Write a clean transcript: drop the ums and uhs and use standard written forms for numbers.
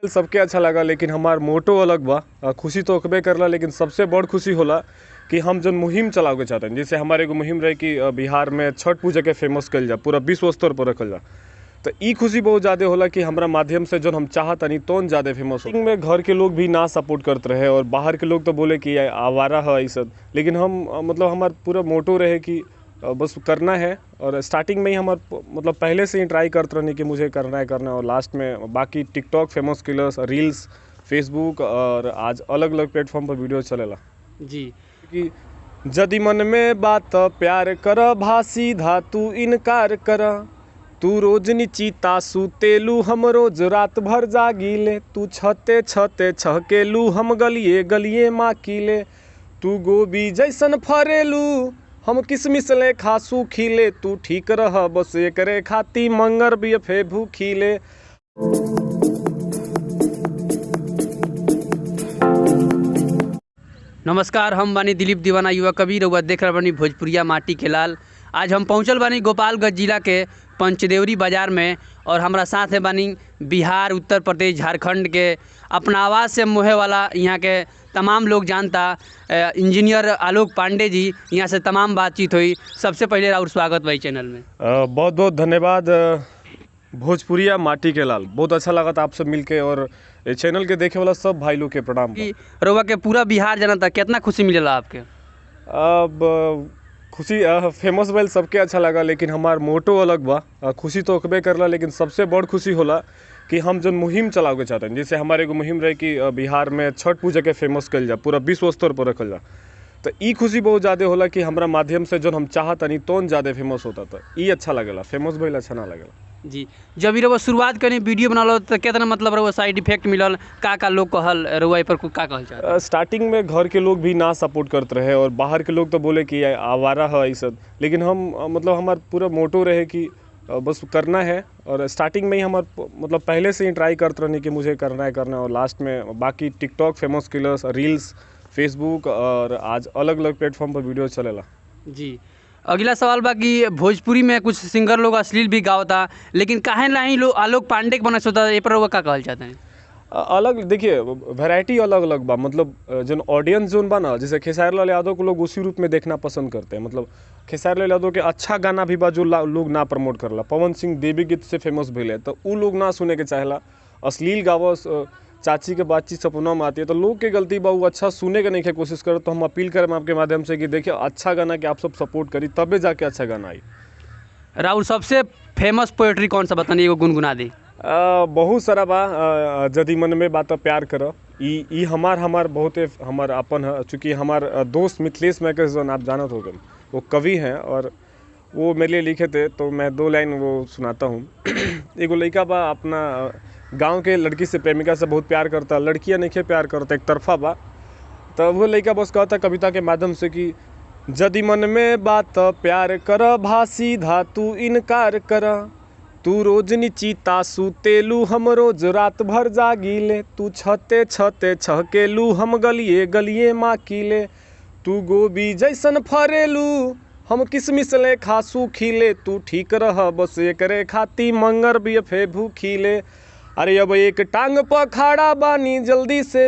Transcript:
सबके अच्छा लगा, लेकिन हमार मोटो अलग बा। खुशी तो होखबे करला, लेकिन सबसे बड़ खुशी होला कि हम जौन मुहिम चलावे के चाहतनी, जैसे हमार एगो मुहिम रहे कि बिहार में छठ पूजा के फेमस कइल जा, पूरा विश्व स्तर पर रखल जा। तो ई खुशी बहुत ज़्यादा होला कि हमरा माध्यम से जौन हम चाहतनी तौन ज़्यादा फेमस हो। में घर के लोग भी ना सपोर्ट करते रहे और बाहर के लोग तो बोले कि आवारा है ई सब, लेकिन हम मतलब हमार पूरा मोटो रहे कि बस करना है। और स्टार्टिंग में ही हमार मतलब पहले से ही ट्राई करते रहनी कि मुझे करना है करना है, और लास्ट में बाकी टिकटॉक फेमस कैलस, रील्स, फेसबुक और आज अलग अलग प्लेटफॉर्म पर वीडियो चलेला। जी कि यदि मन में बात प्यार कर भासी धातु इनकार कर, तू रोज निचिता सुतेलू हम रोज रात भर जागीले, तू छते छते छहकेलू हम गलिए गलिए माकीले, तू गोभी जैसन फरेलू हम किसमिस ले खासू खिले, तू ठीक रह बस एकरे खाती मंगर भी फे भूखीले। नमस्कार, हम बानी दिलीप दीवाना युवा कवि, रउआ देख रहल बानी भोजपुरिया माटी के लाल। आज हम पहुंचल बानी गोपालगंज जिला के पंचदेवरी बाज़ार में और हमारा साथ है बानी बिहार, उत्तर प्रदेश, झारखंड के अपना आवाज़ से मोहे वाला यहाँ के तमाम लोग जानता इंजीनियर आलोक पांडे जी। यहाँ से तमाम बातचीत हुई। सबसे पहले और स्वागत भाई चैनल में। बहुत बहुत धन्यवाद। भोजपुरिया माटी के लाल, बहुत अच्छा लगा था आपसे मिलके और चैनल के देखे वाला सब भाई लोग के प्रणाम। रउआ के पूरा बिहार जानता, कितना खुशी मिलेला आपके? अब खुशी फेमस भइल सबके अच्छा लगा, लेकिन हमार मोटो अलग बा। खुशी तो होखबे करला, लेकिन सबसे बड़ खुशी होला कि हम जौन मुहिम चलावे के चाहतनी, जैसे हमार एगो मुहिम रहे कि बिहार में छठ पूजा के फेमस कइल जा, पूरा विश्व स्तर पर रखल जा। तो ई खुशी बहुत ज़्यादा होला कि हमरा माध्यम से जौन हम चाहतनी तौन ज़्यादा फेमस होता, तो ई अच्छा लगेला, फेमस भइल अच्छा ना लगेला। जी, जब रउआ शुरुआत करी वीडियो बनावल तो कितना मतलब रउआ साइड इफेक्ट मिलल, का का लोग कहल रउआ पर, का कहल चाहत? स्टार्टिंग में घर के लोग भी ना सपोर्ट करते रहे और बाहर के लोग तो बोले कि आवारा है ई सब, लेकिन हम मतलब हमार पूरा मोटो रहे कि बस करना है। और स्टार्टिंग में ही हमार मतलब पहले से ही ट्राई करते रहनी कि मुझे करना है करना है, और लास्ट में बाकी टिकटॉक फेमस कैलस, रील्स, फेसबुक और आज अलग अलग प्लेटफॉर्म पर वीडियो चलेला। जी, अगला सवाल बा कि भोजपुरी में कुछ सिंगर लोग अश्लील भी गावता, लेकिन काहे नहीं लोग आलोक पांडे के बना सोता, ए पर रउआ का कहल चाहते हैं? अलग देखिए, वैरायटी अलग अलग बा, मतलब जो ऑडियंस जोन बा ना, जैसे खेसारी लाल यादव को लोग उसी रूप में देखना पसंद करते हैं। मतलब खेसारी लाल यादव के अच्छा गाना भी बा जो लोग ना प्रमोट करला। पवन सिंह देवी गीत से फेमस भइले तो उ लोग ना सुने के चाहेला। अश्लील गावस, चाची के बातचीत सपनों में आती है, तो लोग के गलती बा, वो अच्छा सुने के नहीं के कोशिश करो। तो हम अपील करें आपके माध्यम से कि देखिए अच्छा गाना के आप सब सपोर्ट करी तबे जाके अच्छा गाना आई। राहुल, सबसे फेमस पोएट्री कौन सा बतानी, एगो गुनगुना दी। बहुत सारा बा। यदि मन में बात प्यार कर, ई हमार हमार बहुते हमार अपन है, चूँकि हमार दोस्त मिथिलेश मैकेजन आप जानत हो गए, वो कवि हैं और वो मेरे लिए लिखे थे, तो मैं 2 लाइन वो सुनाता हूँ। एगो लड़का बा अपना गांव के लड़की से, प्रेमिका से बहुत प्यार करता, लड़कियाँ नहीं प्यार करता, एक तरफा बा। तो वो लड़का बस कहता कविता के माध्यम से कि यदि मन में बात प्यार कर भासी धातु इनकार कर, तू रोज निचिता सुतेलू हम रोज रात भर जागीले, तू छते छते छहकेलू हम गलिए गलिए माकीले, तू गोभी जैसन फरेलू हम किसमिस ले खासू खिले, तू ठीक रह बस एकरे खाती मंगर भी फे भूखीले, अरे अब एक टांग पर खड़ा बानी जल्दी से।